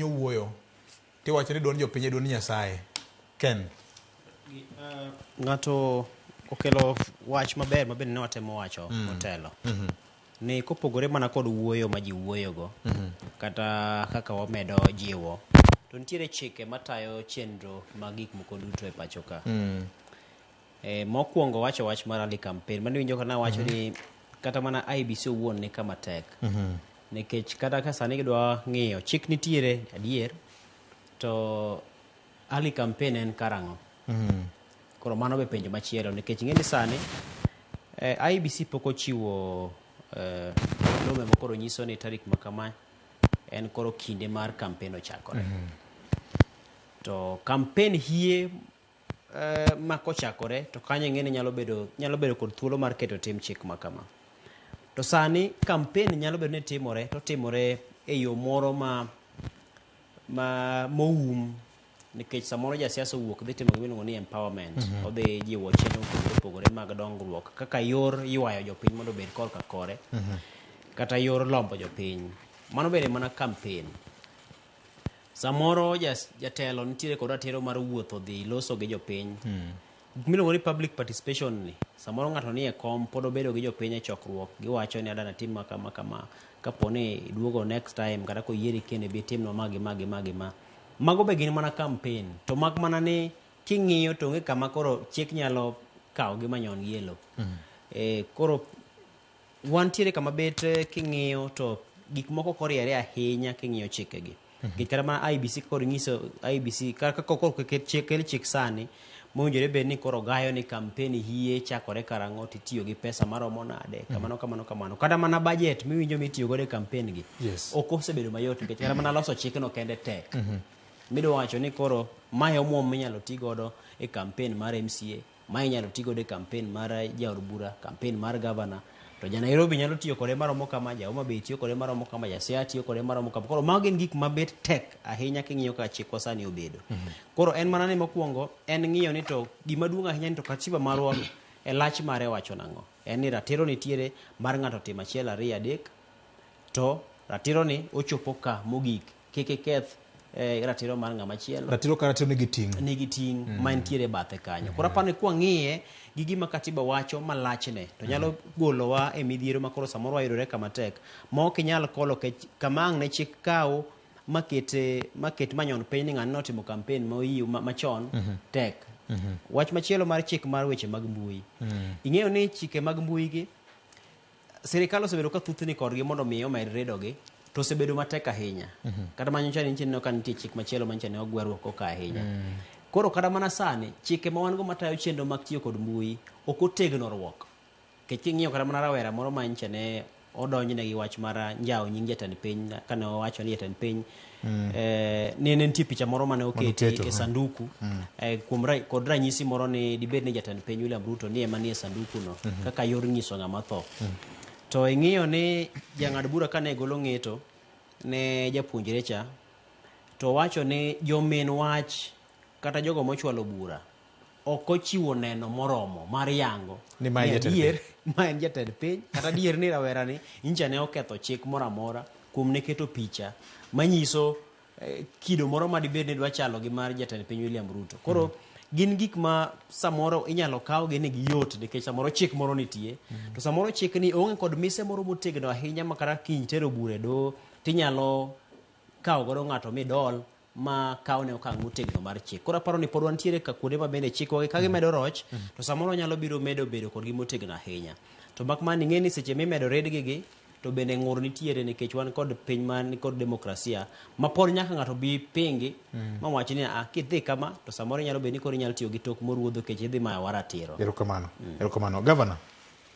owuoyo tiwacho ni duond jopiny e duond Nyasaye. Ken. Ng'ato okelo wach maber ma bende ne watemo wacho motelo. Ni kopogore mana kod wuoyo ma ji wuoyogo, kata kaka wamedo jiwo, to nitiere chike matayo chenro mag gik moko duto e pacho ka. Mokwongo wacho wach mar early campaign. Mano iwinjo ka nawacho ni kata mana IEBC owuon ni kama tek. Nikech kata ka sani gidwa ng'iyo, chik nitiere adier, to early campaign en karang'o? Koro mano be penjo machielo nikech ing'e ni sani IEBC pok ochiwo milome ma koro nyiso ni tarik ma kama en koro kinde mar campaign ochakore. To campaign hie ma kochakore to kanyo ing'e ni nyalo bedo kod thuolo mar keto tim chik ma kama. To sani campaign nyalo bedo ni timore to timore e yo moro ma moum nikech samoro jasiasa owuok dhi timo gima iluongo ni empowerment. Odhi jiwo chenro mopogore opogore mag dongruok kaka yor ywayo jopiny mondo obed korka kore kata yor lombo jopiny. Mano bende mana campaign. Samoro jatelo nitiere kod ratiro mar wuotho dhi loso gi jopiny. Gik miluongo ni public participation ni, samoro ng'ato nie kom pod obedo gi jopiny e chokruok, giwacho ni adwa natim ma kama kama, kapo ni iduogo next time kata koyieri kendo ibi itimnwa ma gi ma gi ma gi ma. Mago be gin mana campaign, to mak mana ni king'iyo to onge kama koro chik nyalo kawo gi manyon gi e lo. Koro wantiere kama bet king'iyo to gik moko ok oriere ahinya king'iyo chikegi. Nikech kata mana IEBC koro nyiso IEBC kaka koro kel chik sani mowinjore bed ni koro gayo ni campaign hie chakore karang'o titiyo gi pesa maromo nade kamano kamano kamano kata mana budget miwinjo mitiyo godo e campaign gi ok osebedo mayot nikech kata mana loso chikno kende tek midwa wacho ni koro mae omuom minyalo ti godo e campaign mar MCA, mae inyalo ti godo e campaign mar jaod bura, campaign mar governor, to ja Nairobi nyalo tiyo kode maromo kama, ja Homa Bay tiyo kode maromo kama, ja Siaya tiyo kode maromo kama. Koro mago gin gik mabet tek ahinya king'iyo kaka chikwa sani obedo. Koro en mana ni mokwongo en ng'iyo ni to gima duong' ahinya ni to katiba marwa e lach mare wacho nang'o. En ni ratiro nitiere mar ng'ato timo achiel ariyo adek to ratiro ni ochopo ka mogik kik iketh ratiro mar ng'ama chielo. Ratiro ka ratiro nigi ting'. Nigi ting' ma entiere e bathe kanyo. Koro aparo ni kwang'iye gi gima katiba wacho malachne to nyalo golowa e midhiero ma koro samoro wayudore kama tek ma ok inyal kolo kech kama ang' ne chik kaw maket manyon piny ni ng'ani notimo campaign machon tek. Wach machielo mar chik mar weche mag mbui. Ing'eyo ni chike mag mbui gi sirikal osebedo ka thuthni kodgi mondo mi omed redogi to osebedo matek ahinya. Kata mana nyocha nitie neno ka nitie chik machielo manyocha ne ogwerruok ko ka ahinya. Koro kata mana sani chike ma wan go matayo chenro mag tiyo kod mbui ok otegno ruok. Nikech king'iyo kata mana rawera moro ma nyocha ne odonjne gi wach mar njawo nying jatend piny kane owacho ni jatend piny ne nitie picha moro mane oketi Manoketo, e sanduku kuom kod ranyisi moro ni dibed ni jatend piny William Ruto ni ema nie sanduku no kaka yor nyiso ng'ama tho. To ing'iyo ni jang'ad bura kane golo ng'eto ne japuonjre cha to wacho ni jomin wach kata jogo mochwalo bura ok ochiwo neno moromo mar yango Ni mae ni jatend adier ma en jatend piny kata adier ni rawera ni nyicha ne oketho chik moro amora kuom ne keto picha manyiso kido moro madibed ni dwa chalo gi mar jatend piny William Ruto. Koro gin gik ma samoro inyalo kawgi ni giyot nikech samoro chik moro nitie to samoro chik ni onge kod mise moro motegno ahinya ma kata kiny tero bura e doho tinyalo kawo godo ng'ato midol ma kawne okang' motegno mar chik. Koro aparo ni pod wantiere ka kuonde ma bende chikwa gi ka gimedo roch to samoro nyalo biro medo bedo kodgi motegno ahinya. To mak mana ing'e ni seche mimedo redgi gi to bende ng'ur nitiere nikech wan kod piny man kod demokrasia ma pod nyaka ng'ato bi pingi ma wach ni a kidhi kama to samoro inyalo bedo ni koro inyalo tiyo gi tok moruodho nikech idhi mayowa ratiro. Erokamano. Erokamano. Governor.